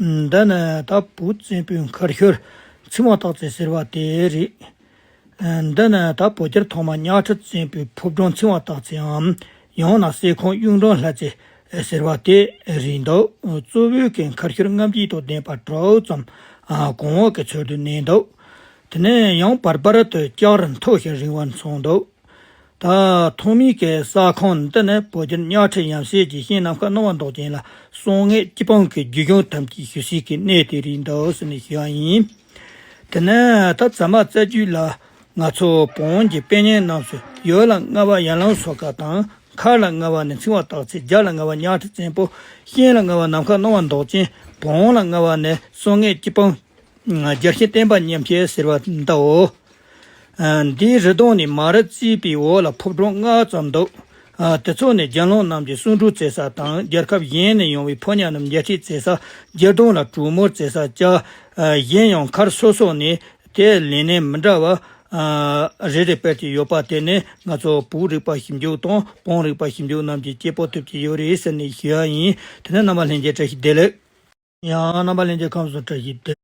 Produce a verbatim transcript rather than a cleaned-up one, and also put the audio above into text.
འདི་ནི་ད་བོད་བཙན་པོའི་མཁར་ཤུལ་ཚིག་མ་སྟག་རྩེ་ཟེར་བ་དེ་རེད། འདི་ནི་ད་བོད་རྒྱལ་ཐོག་མ་གཉའ་ཁྲི་བཙན་པོའི་ཕོ་བྲང་ཚིག་མ་སྟག་རྩེའམ། ཡང་ན་གསེར་ཁང་གཡུང་དྲུང་ལྷ་རྩེ་ཟེར་བ་དེ་རེད་འདུག་གཙོ་བོའི་གི་མཁར་ཤུལ་རྔམ་བརྗིད་དང་ལྡན་པ་དྲུག་ཙམ་གོང་འོག་གི་ཚུལ་དུ་གནས་འདུག་དེ་ནས་ཡང་བར་བར་དུ་ལྕགས་རི་མཐོ་ཞིང་རིང་བར་སོང་འདུག་ད་ཐོག་མའི་གི་ས་ཁང་འདི་ནི་བོད་རྒྱལ་གཉའ་ཁྲི་ཡབ་སྲས་ཀྱི་ཤིང་ནམ་མཁའ་སྣང་བ་མདོག་ཅན་ལ་གསང་སྔགས་ཅི་སྤང་གི་རྒྱུད་གཞུང་ཐམས་ཅད་ཞུ་སའི་གི་གནས་དེ་རེད་འདུག་ཟེར་ནས་ཞུ་བ་ཡིན། དེ་ནས་ད་ཚད་མ་རྩ་རྒྱུད་ལ་ང་ཚོ་བོན་གྱི་དཔེ་རྙིང་རྣམས་སུ་ཡུལ་ལ་ལྔ་པ་ཡར་ལུང་སོ་ཁ་དང་མཁར་ལ་ལྔ་པ་ནི་ཚིག་མ་སྟག་རྩེ། རྒྱ་ལ་ལྔ་པ་གཉའ་ཁྲི་བཙན་པོ། ཤིང་ལ་ལྔ་པ་ནམ་མཁའ་སྣང་བ་མདོག་ཅན། བོན་ལ་ལྔ་པ་ནི་གསང་སྔགས་ཅི་སྤང་། རྒྱལ་ཆེན་བསྟན་པ་ཉམས་བྱེད་ཟེར་བ་འདའོ། འདིའི་རི་གདོང་ནས་མ་རི་བརྩིས་པའི་འོག་ལ་ཕོ་བྲང་ལྔ་ཙམ་འདུག་དེ་ཚོ་ནི་རྒྱལ་བློན་རྣམས་ཀྱི་གསུང་སྒྲོག་བྱེད་ས་དང་། རྒྱལ་ཁབ་གཞན་ནས་ཡོང་བའི་ཕོ་ཉ་རྣམས་མཇལ་ཁྲིད་བྱེད་ས། རྒྱལ་གདོང་ལ་གྲོས་མོལ་བྱེད་ས་བཅས། གཞན་ཡང་མཁར་སོ་སོ་ནས་དེ་ལས་གནས་མི་འདྲ་བ་རེ་རེ་སྤེལ་ཏེ་ཡོད་པ་དེ་ནི་ང་ཚོ་བོད་རིག་པ་ཞིབ་འཇུག་དང་བོན་རིག་པ་ཞིབ་འཇུག་རྣམས་ཀྱིས་དཔྱད་པ་ཐུབ་ཀྱི་ཡོད་རེད་ཟེར་ནས་ཞུ་ཡ་ཡིན། དེ་ནི་རྣམ་པ་ལྷན་རྒྱས་བཀྲ་ཤིས་བདེ་ལེགས། ཡང་རྣམ་པ་ལྷན་རྒྱས་ཁམས་གསུམ་བཀྲ་ཤིས་བདེ།